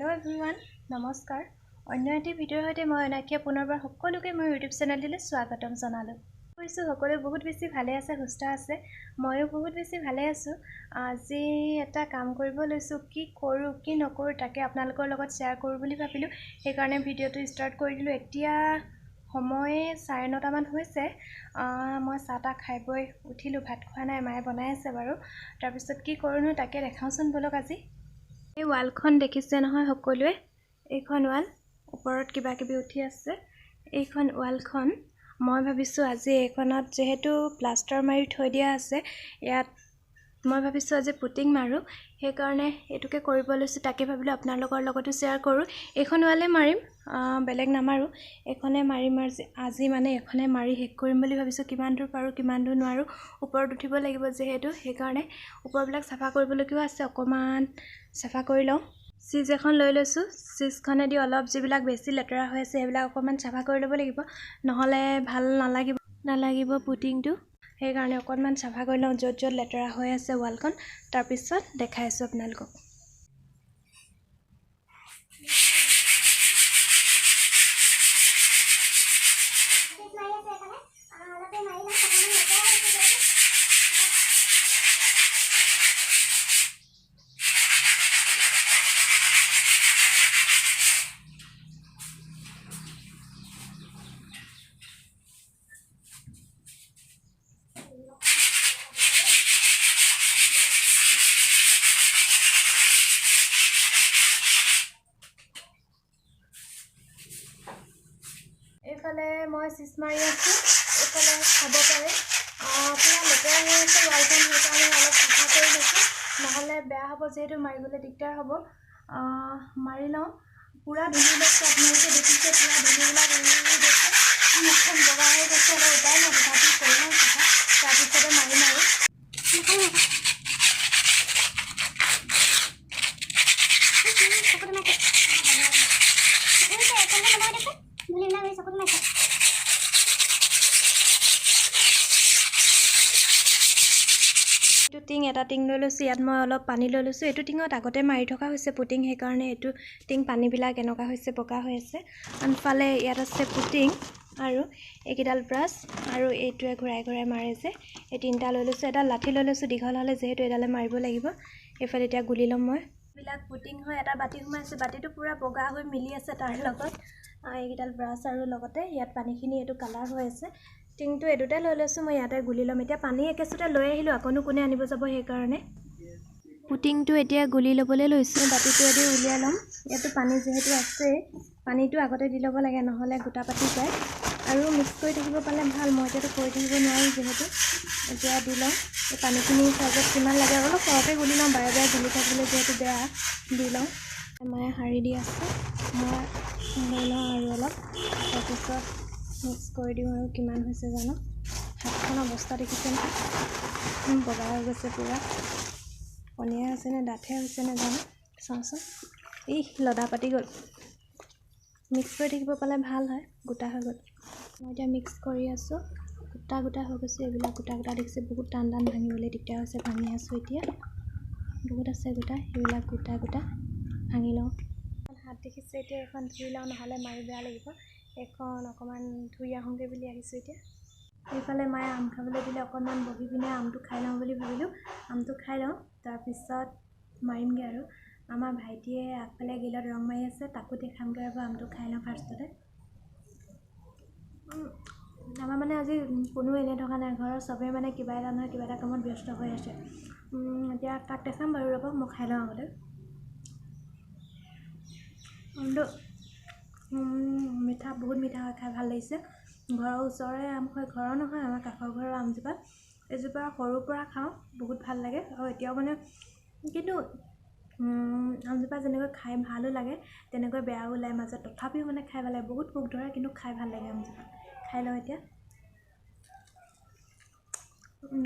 Hello' everyone, নমস্কাৰ। অন্য এটি ভিডিঅ'ৰ সৈতে মই অনাক্ষীয়ে পুনৰবাৰ সকলোকে মোৰ ইউটিউব চেনেলটোলৈ স্বাগতম জনালোঁ। কৈছোঁ সকলোৱে বহুত বেছি ভালে আছে, সুস্থ আছে। ময়ো বহুত বেছি ভালে আছোঁ। আজি এটা কাম কৰিব লৈছোঁ, কি কৰোঁ কি নকৰোঁ তাকে আপোনালোকৰ লগত শ্বেয়াৰ কৰোঁ বুলি ভাবিলোঁ, সেইকাৰণে ভিডিঅ'টো ষ্টাৰ্ট কৰি দিলোঁ। এতিয়া সময় 9:30মান হৈছে। মই চাহ তাহ খাই বৈ উঠিলোঁ, ভাত খোৱা নাই, মায়ে বনাই আছে বাৰু। তাৰপিছত কি কৰোঁনো তাকে দেখাওঁচোন ব'লক। আজি এই ৱালখন দেখিছে নহয় সকলোৱে, এইখন ৱাল ওপৰত কিবা কিবি উঠি আছে। এইখন ৱালখন মই ভাবিছোঁ আজি এইখনত যিহেতু প্লাষ্টাৰ মাৰি থৈ দিয়া আছে, ইয়াত মই ভাবিছোঁ আজি পুটিং মাৰোঁ, সেইকাৰণে এইটোকে কৰিব লৈছোঁ। তাকে ভাবিলোঁ আপোনালোকৰ লগতো শ্বেয়াৰ কৰোঁ। এইখন ৱালে মাৰিম, বেলেগ নামাৰোঁ, এইখনে মাৰিম। আজি মানে এইখনে মাৰি শেষ কৰিম বুলি ভাবিছোঁ। কিমান দূৰ পাৰোঁ কিমান দূৰ নোৱাৰোঁ, ওপৰত উঠিব লাগিব যিহেতু, সেইকাৰণে ওপৰবিলাক চাফা কৰিবলগীয়াও আছে, অকণমান চাফা কৰি লওঁ। চিজ এখন লৈ লৈছোঁ, চিজখনেদি অলপ যিবিলাক বেছি লেতেৰা হৈ আছে সেইবিলাক অকণমান চাফা কৰি ল'ব লাগিব, নহ'লে ভাল নালাগিব পুটিংটো। সেইকাৰণে অকণমান চাফা কৰি লওঁ য'ত য'ত লেতেৰা হৈ আছে ৱালখন, তাৰপিছত দেখাই আছোঁ আপোনালোকক। এইফালে মই চিচ মাৰি আছোঁ, এইফালে চাব পাৰে পূৰা লেতেৰা হৈ আছে ৱালখন, সেইকাৰণে অলপ চাফা কৰি লৈছোঁ, নহ'লে বেয়া হ'ব, যিহেতু মাৰিবলৈ দিগদাৰ হ'ব। মাৰি লওঁ। পূৰা ধূলি লৈছে, আপোনালোকে দেখিছে পূৰা ধূলিবিলাক উৰি উৰি গৈছে, মুখখন বগা হৈ গৈছে। অলপ উপায় নাই, তথাপি কৰি লওঁ চাফা, তাৰপিছতে মাৰিম আৰু। এইটো টিং এটা টিং লৈ লৈছোঁ, ইয়াত মই অলপ পানী লৈ লৈছোঁ। এইটো টিঙত আগতে মাৰি থকা হৈছে পুটিং, সেইকাৰণে এইটো টিং পানীবিলাক এনেকুৱা হৈছে, বগা হৈ আছে। আনফালে ইয়াত আছে পুটিং আৰু এইকেইডাল ব্ৰাছ আৰু এইটোৱে ঘূৰাই ঘূৰাই মাৰে যে, এই তিনিটা লৈ লৈছোঁ। এডাল লাঠি লৈ লৈছোঁ, দীঘল হ'লে যিহেতু এডালে মাৰিব লাগিব। এইফালে এতিয়া গুলি ল'ম মই। এইবিলাক পুটিং হৈ এটা বাতি সোমাইছে, বাতিটো পূৰা বগা হৈ মিলি আছে তাৰ লগত। এইকেইডাল ব্ৰাছ আৰু লগতে ইয়াত পানীখিনি এইটো কালাৰ হৈ আছে। টিংটো এইটোতে লৈ লৈছোঁ মই, ইয়াতে গুলি ল'ম। এতিয়া পানী একেচোতে লৈ আহিলোঁ, আকৌনো কোনে আনিব যাব, সেইকাৰণে পুটিংটো এতিয়া গুলি ল'বলৈ লৈছোঁ। বাতিটোৱেদি উলিয়াই ল'ম। ইয়াতো পানী যিহেতু আছেই, পানীটো আগতে দি ল'ব লাগে, নহ'লে গোটা পাতি যায়। আৰু মিক্স কৰি থাকিব পালে ভাল, মই এতিয়াতো কৰি থাকিব নোৱাৰোঁ যিহেতু। এতিয়া দি লওঁ এই পানীখিনি চাইজত কিমান লাগে, অলপ সৰহকৈ গুলি লওঁ, বাৰে বাৰে গুলি থাকিবলৈ যিহেতু বেয়া। দি লওঁ। মায়ে সাৰি দি আছে, মই লৈ লওঁ আৰু অলপ, তাৰপিছত মিক্স কৰি দিওঁ। আৰু কিমান হৈছে জানো, হাতখন অৱস্থা দেখিছে নহয়, বগা হৈ গৈছে পূৰা। পনীয়া হৈছে নে ডাঠে হৈছে নে জানো, চাওঁচোন। ইহ, লদা পাতি গ'ল। মিক্স কৰি থাকিব পালে ভাল হয়, গোটা হৈ গ'ল। মই এতিয়া মিক্স কৰি আছোঁ, গোটা গোটা হৈ গৈছে। এইবিলাক গোটা গোটা দেখিছে, বহুত টান টান, ভাঙিবলৈ দিগদাৰ হৈছে। ভাঙি আছোঁ এতিয়া, বহুত আছে গোটা, সেইবিলাক গোটা গোটা ভাঙি লওঁ। হাত দেখিছে এতিয়া, এইখন ধুই লওঁ, নহ'লে মাৰি বেয়া লাগিব। এইখন অকণমান ধুই আহোঁগৈ বুলি আহিছোঁ এতিয়া। এইফালে মায়ে আম খাবলৈ দিলে, অকণমান বহি পিনে আমটো খাই লওঁ বুলি ভাবিলোঁ। আমটো খাই লওঁ, তাৰপিছত মাৰিমগৈ আৰু। আমাৰ ভাইটিয়ে আগফালে গ্ৰীলত ৰং মাৰি আছে, তাকো দেখামগৈ ৰ'ব। আমটো খাই লওঁ ফাৰ্ষ্টতে। আমাৰ মানে আজি কোনো এনেই থকা নাই, ঘৰৰ চবেই মানে কিবা এটা নহয় কিবা এটা কামত ব্যস্ত হৈ আছে। এতিয়া তাক দেখাম বাৰু, ৰ'ব মই খাই লওঁ আগতে। আমটো মিঠা, বহুত মিঠা হয়, খাই ভাল লাগিছে। ঘৰৰ ওচৰৰে আম হয়, ঘৰৰ নহয় আমাৰ কাষৰ ঘৰৰ আমজোপা। এজোপা সৰুৰ পৰা খাওঁ, বহুত ভাল লাগে। আৰু এতিয়াও মানে কিন্তু আমজোপা যেনেকৈ খাই ভালো লাগে, তেনেকৈ বেয়াও ওলায় মাজত, তথাপিও মানে খাই ভাল লাগে। বহুত পোক ধৰে, কিন্তু খাই ভাল লাগে আমজোপা। খাই লওঁ এতিয়া।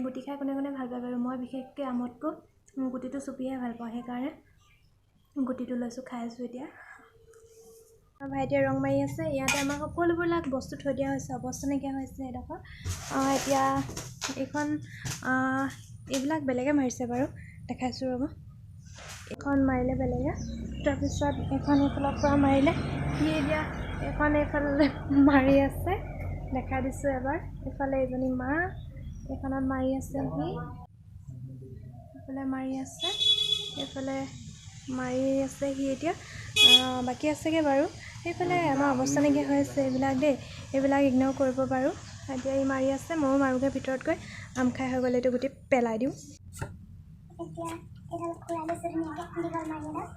গুটি খাই কোনে কোনে ভাল পায় বাৰু? মই বিশেষকৈ আমতকৈ গুটিটো চুপিহে ভাল পাওঁ, সেইকাৰণে গুটিটো লৈছোঁ, খাই আছোঁ এতিয়া। ভাইটিয়ে ৰং মাৰি আছে। ইয়াতে আমাৰ সকলোবিলাক বস্তু থৈ দিয়া হৈছে, অৱস্থা নাইকিয়া হৈছে এডোখৰ। এতিয়া এইখন এইবিলাক বেলেগে মাৰিছে বাৰু, দেখাইছোঁ ৰ'ব। এখন মাৰিলে বেলেগে, তাৰপিছত এখন এইফালৰ পৰা মাৰিলে। সি এতিয়া এখন এইফালে মাৰি আছে, দেখাই দিছোঁ এবাৰ। এইফালে এজনী মা এইখনত মাৰি আছে, সি এইফালে মাৰি আছে, এইফালে মাৰি আছে সি। এতিয়া বাকী আছেগৈ বাৰু। সেইফালে আমাৰ অৱস্থা নাইকিয়া হৈ আছে এইবিলাক দেই, এইবিলাক ইগন'ৰ কৰিব পাৰোঁ। এতিয়া ই মাৰি আছে, ময়ো মাৰোগৈ ভিতৰত গৈ। আম খাই হৈ গ'লে এইটো গুটি পেলাই দিওঁ। এতিয়া এইডাল ঘূৰাই লৈছোঁ ধুনীয়াকৈ, দীঘল মাৰি এডাল।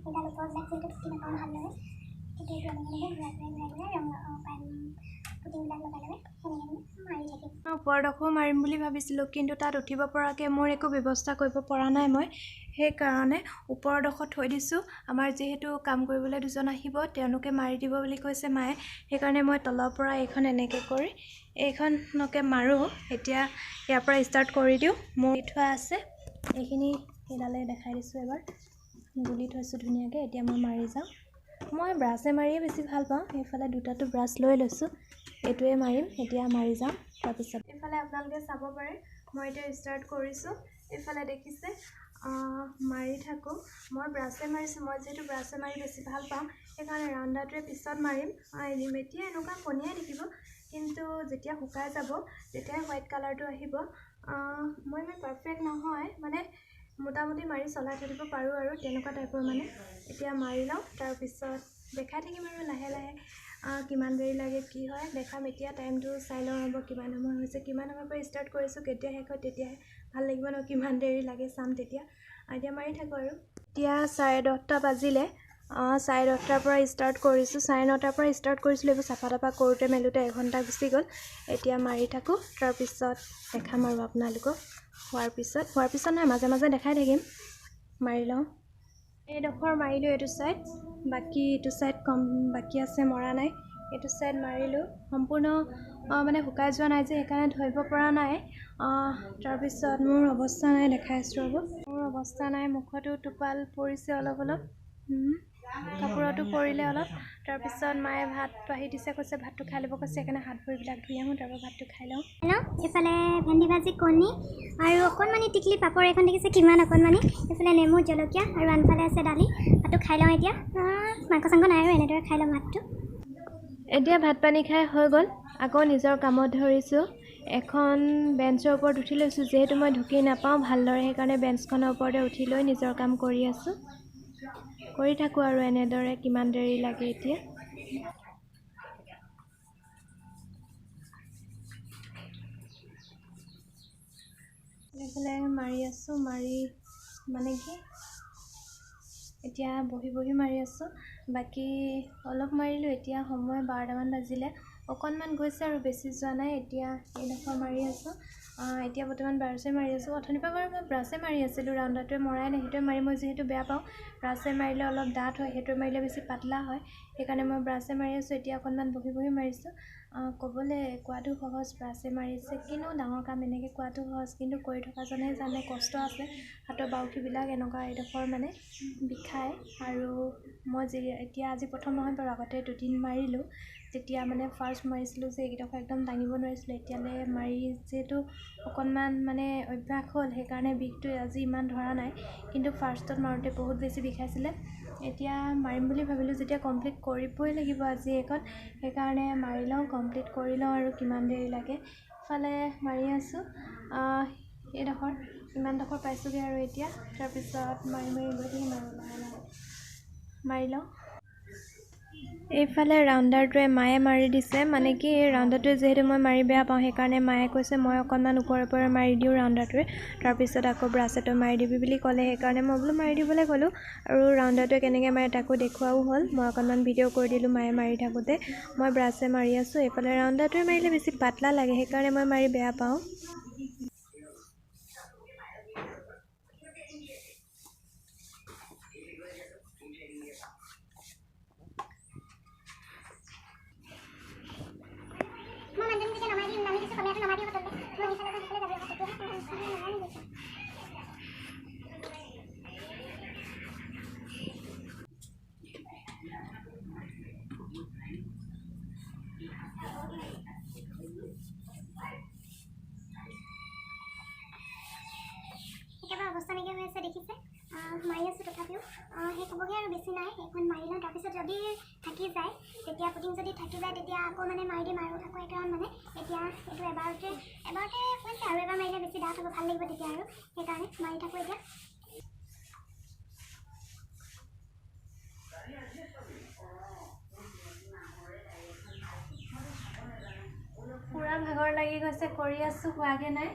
এইডাল ওপৰবিলাক যিহেতু ঢুকি নাপাওঁ ভালদৰে, তেতিয়া এইটো এনেকৈ এনেকৈ ঘূৰাই ঘূৰাই ঘূৰাই ঘূৰাই ৰং পুটিংবিলাক লগাই লগাই সেনেকৈ মাৰি থাকিম। মই ওপৰডোখৰো মাৰিম বুলি ভাবিছিলোঁ, কিন্তু তাত উঠিব পৰাকৈ মোৰ একো ব্যৱস্থা কৰিব পৰা নাই মই, সেইকাৰণে ওপৰডোখৰ থৈ দিছোঁ। আমাৰ যিহেতু কাম কৰিবলৈ দুজন আহিব, তেওঁলোকে মাৰি দিব বুলি কৈছে মায়ে, সেইকাৰণে মই তলৰ পৰা এইখন এনেকৈ কৰি এইখনকে মাৰোঁ। এতিয়া ইয়াৰ পৰা ষ্টাৰ্ট কৰি দিওঁ। মোৰ থোৱা আছে এইখিনি, সেইডালে দেখাই দিছোঁ এবাৰ, গুলি থৈছোঁ ধুনীয়াকৈ। এতিয়া মই মাৰি যাওঁ। মই ব্ৰাছে মাৰিয়ে বেছি ভাল পাওঁ। সেইফালে দুটাটো ব্ৰাছ লৈ লৈছোঁ, এইটোৱে মাৰিম। এতিয়া মাৰি যাওঁ। তাৰপিছত এইফালে আপোনালোকে চাব পাৰে, মই এতিয়া ষ্টাৰ্ট কৰিছোঁ। এইফালে দেখিছে, মাৰি থাকোঁ। মই ব্ৰাছে মাৰিছোঁ, মই যিহেতু ব্ৰাছে মাৰি বেছি ভাল পাওঁ, সেইকাৰণে ৰাউণ্ডাৰটোৱে পিছত মাৰিম। এতিয়া এনেকুৱা পনীয়াই দেখিব, কিন্তু যেতিয়া শুকাই যাব তেতিয়াই হোৱাইট কালাৰটো আহিব। মই ইমান পাৰফেক্ট নহয়, মানে মোটামুটি মাৰি চলাই থৈ দিব পাৰোঁ আৰু তেনেকুৱা টাইপৰ মানে। এতিয়া মাৰি লওঁ, তাৰপিছত দেখাই থাকিম আৰু লাহে লাহে কিমান দেৰি লাগে কি হয় দেখাম। এতিয়া টাইমটো চাই লওঁ ৰ'ব, কিমান সময় হৈছে, কিমান সময়ৰ পৰা ষ্টাৰ্ট কৰিছোঁ, কেতিয়া শেষ হয়, তেতিয়াহে ভাল লাগিব ন, কিমান দেৰি লাগে চাম তেতিয়া। এতিয়া মাৰি থাকোঁ আৰু। এতিয়া 10:30 বাজিলে। 10:30ৰ পৰা ষ্টাৰ্ট কৰিছোঁ, 9:30ৰ পৰা ষ্টাৰ্ট কৰিছিলোঁ। এইবোৰ চাফা তাফা কৰোঁতে মেলোঁতে এঘণ্টা গুচি গ'ল। এতিয়া মাৰি থাকোঁ, তাৰপিছত দেখাম আৰু আপোনালোকক হোৱাৰ পিছত। হোৱাৰ পিছত নহয়, মাজে মাজে দেখাই থাকিম। মাৰি লওঁ। এইডোখৰ মাৰিলোঁ এইটো ছাইড, বাকী এইটো ছাইড কম বাকী আছে, মৰা নাই। এইটো ছাইড মাৰিলোঁ, সম্পূৰ্ণ মানে শুকাই যোৱা নাই যে, সেইকাৰণে ধৰিব পৰা নাই। তাৰপিছত মোৰ অৱস্থা নাই, দেখাই আছোঁ ৰ'ব। মোৰ অৱস্থা নাই, মুখতো টোপাল পৰিছে অলপ অলপ, কাপোৰতো পৰিলে অলপ। তাৰপিছত মায়ে ভাত বাঢ়ি দিছে, কৈছে ভাতটো খাই ল'ব কৈছে, সেইকাৰণে হাত ভৰিবিলাক ধুই আহোঁ, তাৰপৰা ভাতটো খাই লওঁ। এইফালে ভেন্দি ভাজি, কণী আৰু অকণমানি টিকলি পাপৰ এখন দেখিছে, কিমান অকণমানি। এইফালে নেমু, জলকীয়া আৰু আনফালে আছে দালি। ভাতটো খাই লওঁ এতিয়া, মাংস চাংস নাই আৰু এনেদৰে খাই লওঁ ভাতটো। এতিয়া ভাত পানী খাই হৈ গ'ল, আকৌ নিজৰ কামত ধৰিছোঁ। এখন বেঞ্চৰ ওপৰত উঠি লৈছোঁ, যিহেতু মই ঢুকি নাপাওঁ ভালদৰে, সেইকাৰণে বেঞ্চখনৰ ওপৰতে উঠি লৈ নিজৰ কাম কৰি আছোঁ। কৰি থাকোঁ আৰু এনেদৰে কিমান দেৰি লাগে। এতিয়া এইফালে মাৰি আছোঁ, মাৰি মানে কি এতিয়া বহি বহি মাৰি আছোঁ। বাকী অলপ মাৰিলোঁ। এতিয়া সময় 12টামান বাজিলে, অকণমান গৈছে আৰু বেছি যোৱা নাই। এতিয়া এইডোখৰ মাৰি আছোঁ। এতিয়া বৰ্তমান ব্ৰাছে মাৰি আছোঁ। অথনিৰ পৰা বাৰু মই ব্ৰাছে মাৰি আছিলোঁ, ৰাউণ্ডাৰটোৱে মৰাই নাই। সেইটোৱে মাৰি মই যিহেতু বেয়া পাওঁ, ব্ৰাছে মাৰিলে অলপ ডাঠ হয়, সেইটোৱে মাৰিলে বেছি পাতলা হয়, সেইকাৰণে মই ব্ৰাছে মাৰি আছোঁ। এতিয়া অকণমান বহি বহি মাৰিছোঁ। ক'বলৈ কোৱাটো সহজ, ব্ৰাছে মাৰিছে কিনো ডাঙৰ কাম, এনেকৈ কোৱাটো সহজ, কিন্তু কৰি থকাজনে জানে কষ্ট আছে। হাতৰ বাউসীবিলাক এনেকুৱা এইডোখৰ মানে বিষায়। আৰু মই যি এতিয়া আজি প্ৰথম নহয় বাৰু, আগতে দুদিন মাৰিলোঁ। তেতিয়া মানে ফাৰ্ষ্ট মাৰিছিলোঁ যে এইকেইডোখৰ একদম দাঙিব নোৱাৰিছিলোঁ। এতিয়ালৈ মাৰি যিহেতু অকণমান মানে অভ্যাস হ'ল, সেইকাৰণে বিষটো আজি ইমান ধৰা নাই, কিন্তু ফাৰ্ষ্টত মাৰোঁতে বহুত বেছি বিষাইছিলে। এতিয়া মাৰিম বুলি ভাবিলোঁ যেতিয়া কমপ্লিট কৰিবই লাগিব আজি এইখন, সেইকাৰণে মাৰি লওঁ, কমপ্লিট কৰি লওঁ আৰু কিমান দেৰি লাগে। ইফালে মাৰি আছোঁ, এইডোখৰ ইমানডোখৰ পাইছোঁগৈ আৰু এতিয়া। তাৰপিছত মাৰি মাৰি গৈ থাকিম আৰু লাহে লাহে মাৰি লওঁ। এইফালে ৰাউণ্ডাৰটোৱে মায়ে মাৰি দিছে, মানে কি এই ৰাউণ্ডাৰটোৱে যিহেতু মই মাৰি বেয়া পাওঁ, সেইকাৰণে মায়ে কৈছে মই অকণমান ওপৰে ওপৰে মাৰি দিওঁ ৰাউণ্ডাৰটোৱে, তাৰপিছত আকৌ ব্ৰাছেটো মাৰি দিবি বুলি ক'লে, সেইকাৰণে মই বোলো মাৰি দিবলৈ ক'লোঁ। আৰু ৰাউণ্ডাৰটোৱে কেনেকৈ মাৰে তাকো দেখুৱাও হ'ল, মই অকণমান ভিডিঅ' কৰি দিলোঁ মায়ে মাৰি থাকোঁতে। মই ব্ৰাছে মাৰি আছোঁ, এইফালে ৰাউণ্ডাৰটোৱে মাৰিলে বেছি পাতলা লাগে, সেইকাৰণে মই মাৰি বেয়া পাওঁ। মই মানুহজনী যেতিয়া নমাই দিম, নামি দিছোঁ, কমীয়াটো নমাই দিব তলতে, মই সিফালে যাম, সিফালে যাবি আকৌ, তেতিয়াহে নমাই দিছোঁ। শেষ হ'বগৈ আৰু বেছি নাই, এইখন মাৰি লওঁ। তাৰপিছত যদি থাকি যায় তেতিয়া পুটিং যদি থাকি যায় তেতিয়া আকৌ মানে মাৰি দিম আৰু আকৌ এক ৰাউণ্ড। মানে এতিয়া এইটো এবাৰতে এবাৰতে হৈছে, আৰু এবাৰ মাৰিলে বেছি ডাঠ হ'ব, ভাল লাগিব তেতিয়া আৰু, সেইকাৰণে মাৰি থাকোঁ এতিয়া। পূৰা ভাগৰ লাগি গৈছে, কৰি আছোঁ, হোৱাগৈ নাই,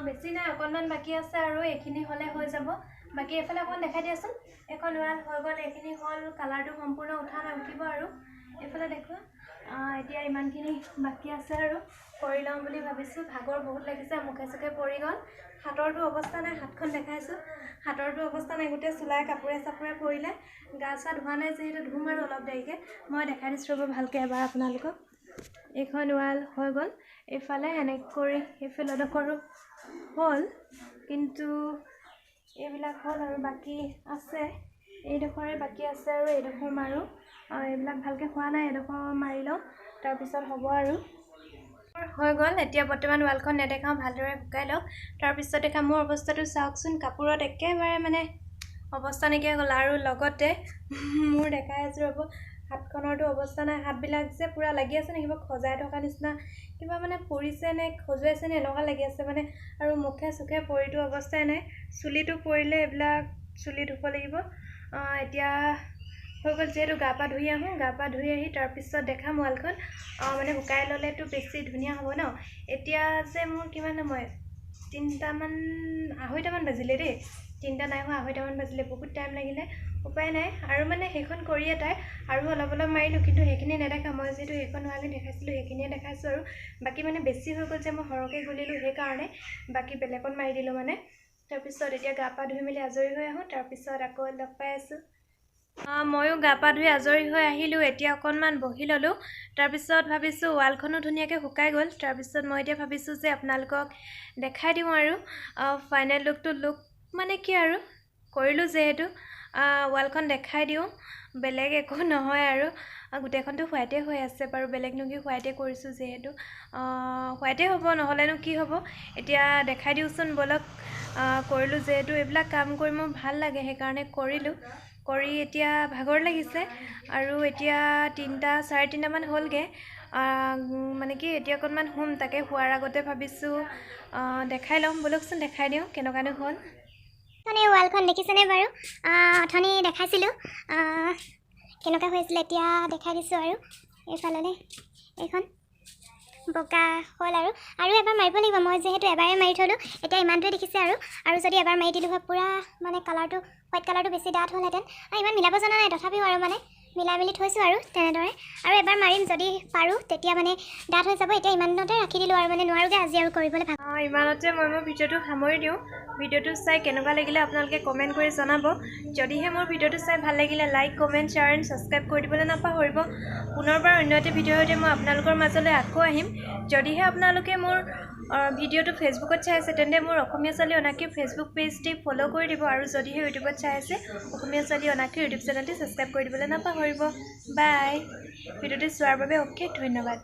বেছি নাই, অকণমান বাকী আছে আৰু এইখিনি হ'লে হৈ যাব। বাকী এইফালে অকণমান দেখাই দিয়াচোন। এখন ৱাল হৈ গ'ল, এইখিনি হ'ল, কালাৰটো সম্পূৰ্ণ উঠা নাই, উঠিব আৰু। এইফালে দেখুওৱা। এতিয়া ইমানখিনি বাকী আছে আৰু কৰি লওঁ বুলি ভাবিছোঁ। ভাগৰ বহুত লাগিছে, মুখে চুখে পৰি গ'ল, হাতৰটো অৱস্থা নাই, হাতখন দেখাইছোঁ, হাতৰটো অৱস্থা নাই, গোটেই চোলাই কাপোৰে চাপোৰে পৰিলে। গা চা ধোৱা নাই যিহেতু, ধুম আৰু অলপ দেৰিকৈ। মই দেখাই দিছোঁ ৰ'ব ভালকৈ এবাৰ আপোনালোকক। এইখন ৱাল হৈ গ'ল, এইফালে এনেকৈ কৰি এইফালেডোখৰো হ'ল, কিন্তু এইবিলাক হ'ল আৰু বাকী আছে, এইডোখৰে বাকী আছে আৰু এইডোখৰ মাৰোঁ। এইবিলাক ভালকৈ হোৱা নাই, এইডোখৰ মাৰি লওঁ, তাৰপিছত হ'ব আৰু। হৈ গ'ল। এতিয়া বৰ্তমান ৱালখন নেদেখাওঁ, ভালদৰে শুকাই লওক, তাৰপিছত দেখাম। মোৰ অৱস্থাটো চাওকচোন, কাপোৰত একেবাৰে মানে অৱস্থা নাইকিয়া গ'ল। আৰু লগতে মোৰ দেখাই আছোঁ ৰ'ব, হাতখনৰতো অৱস্থা নাই, হাতবিলাক যে পূৰা লাগি আছে নে কিবা খজাই থকা নিচিনা, কিবা মানে পৰিছে নে খজুৱাইছে নে এনেকুৱা লাগি আছে মানে। আৰু মুখে চুখে পৰিতো অৱস্থাই নাই, চুলিটো পৰিলে এইবিলাক চুলি ধুব লাগিব। এতিয়া হৈ গ'ল যিহেতু, গা পা ধুই আহোঁ, গা পা ধুই আহি তাৰপিছত দেখাম ৱালখন। মানে শুকাই ল'লেতো বেছি ধুনীয়া হ'ব ন। এতিয়া যে মোৰ কিমান সময়, তিনিটামান আঢ়ৈটামান বাজিলে দেই, তিনিটা নাই হোৱা, আঢ়ৈটামান বাজিলে, বহুত টাইম লাগিলে, উপায় নাই আৰু। মানে সেইখন কৰিয়ে তাই আৰু অলপ অলপ মাৰিলোঁ, কিন্তু সেইখিনি নেদেখা, মই যিহেতু সেইখন ৱালে দেখাইছিলোঁ সেইখিনিয়ে দেখাইছোঁ আৰু বাকী মানে বেছি হৈ গ'ল যে, মই সৰহকৈ গুলিলোঁ সেইকাৰণে বাকী বেলেগত মাৰি দিলোঁ মানে। তাৰপিছত এতিয়া গা পা ধুই মেলি আজৰি হৈ আহোঁ, তাৰপিছত আকৌ লগ পাই আছোঁ। ময়ো গা পা ধুই আজৰি হৈ আহিলোঁ, এতিয়া অকণমান বহি ল'লোঁ। তাৰপিছত ভাবিছোঁ ৱালখনো ধুনীয়াকৈ শুকাই গ'ল, তাৰপিছত মই এতিয়া ভাবিছোঁ যে আপোনালোকক দেখাই দিওঁ আৰু ফাইনেল লুকটো। লুক মানে কি আৰু, কৰিলোঁ যিহেতু ৱালখন দেখাই দিওঁ, বেলেগ একো নহয় আৰু। গোটেইখনতো হোৱাইটেই হৈ আছে বাৰু, বেলেগনো কি, হোৱাইটেই কৰিছোঁ যিহেতু হোৱাইটেই হ'ব, নহ'লেনো কি হ'ব। এতিয়া দেখাই দিওঁচোন ব'লক। কৰিলোঁ যিহেতু, এইবিলাক কাম কৰি মোৰ ভাল লাগে, সেইকাৰণে কৰিলোঁ। কৰি এতিয়া ভাগৰ লাগিছে আৰু এতিয়া 3টা চাৰে 3টামান হ'লগৈ, মানে কি এতিয়া অকণমান শুম, তাকে শোৱাৰ আগতে ভাবিছোঁ দেখাই ল'ম, ব'লকচোন দেখাই দিওঁ কেনেকুৱানো হ'ল। এই ৱালখন দেখিছেনে বাৰু? অথনি দেখাইছিলোঁ কেনেকুৱা হৈ আছিলে, এতিয়া দেখাই দিছোঁ আৰু এইফাললৈ। এইখন বগা হ'ল আৰু, আৰু এবাৰ মাৰিব লাগিব। মই যিহেতু এবাৰেই মাৰি থ'লোঁ, এতিয়া ইমানটোৱে দেখিছে আৰু। আৰু যদি এবাৰ মাৰি দিলোঁ হয় পূৰা মানে কালাৰটো হোৱাইট কালাৰটো বেছি ডাঠ হ'লহেঁতেন। আৰু ইমান মিলাব জনা নাই, তথাপিও আৰু মানে মিলাই মেলি থৈছোঁ আৰু তেনেদৰে। আৰু এবাৰ মাৰিম যদি পাৰোঁ, তেতিয়া মানে ডাঠ হৈ যাব। এতিয়া ইমানতে ৰাখি দিলোঁ আৰু, মানে নোৱাৰোগৈ আজি আৰু কৰিবলৈ ভাল। ইমানতে মই মোৰ ভিডিঅ'টো সামৰি দিওঁ। ভিডিঅ'টো চাই কেনেকুৱা লাগিলে আপোনালোকে কমেণ্ট কৰি জনাব। যদিহে মোৰ ভিডিঅ'টো চাই ভাল লাগিলে like, comment, share and subscribe কৰি দিবলৈ নাপাহৰিব। পুনৰবাৰ অন্য এটা ভিডিঅ'ৰ সৈতে মই আপোনালোকৰ মাজলৈ আকৌ আহিম। যদিহে আপোনালোকে মোৰ ভিডিঅ'টো ফেচবুকত চাই আছে তেন্তে মোৰ অসমীয়া ছোৱালী অনাক্ষীৰ ফেচবুক পেজটি ফ'ল' কৰি দিব, আৰু যদিহে ইউটিউবত চাই আছে অসমীয়া ছোৱালী অনাক্ষীৰ ইউটিউব চেনেলটি ছাবস্ক্ৰাইব কৰি দিবলৈ নাপাহৰিব। বাই। ভিডিঅ'টো চোৱাৰ বাবে অশেষ ধন্যবাদ।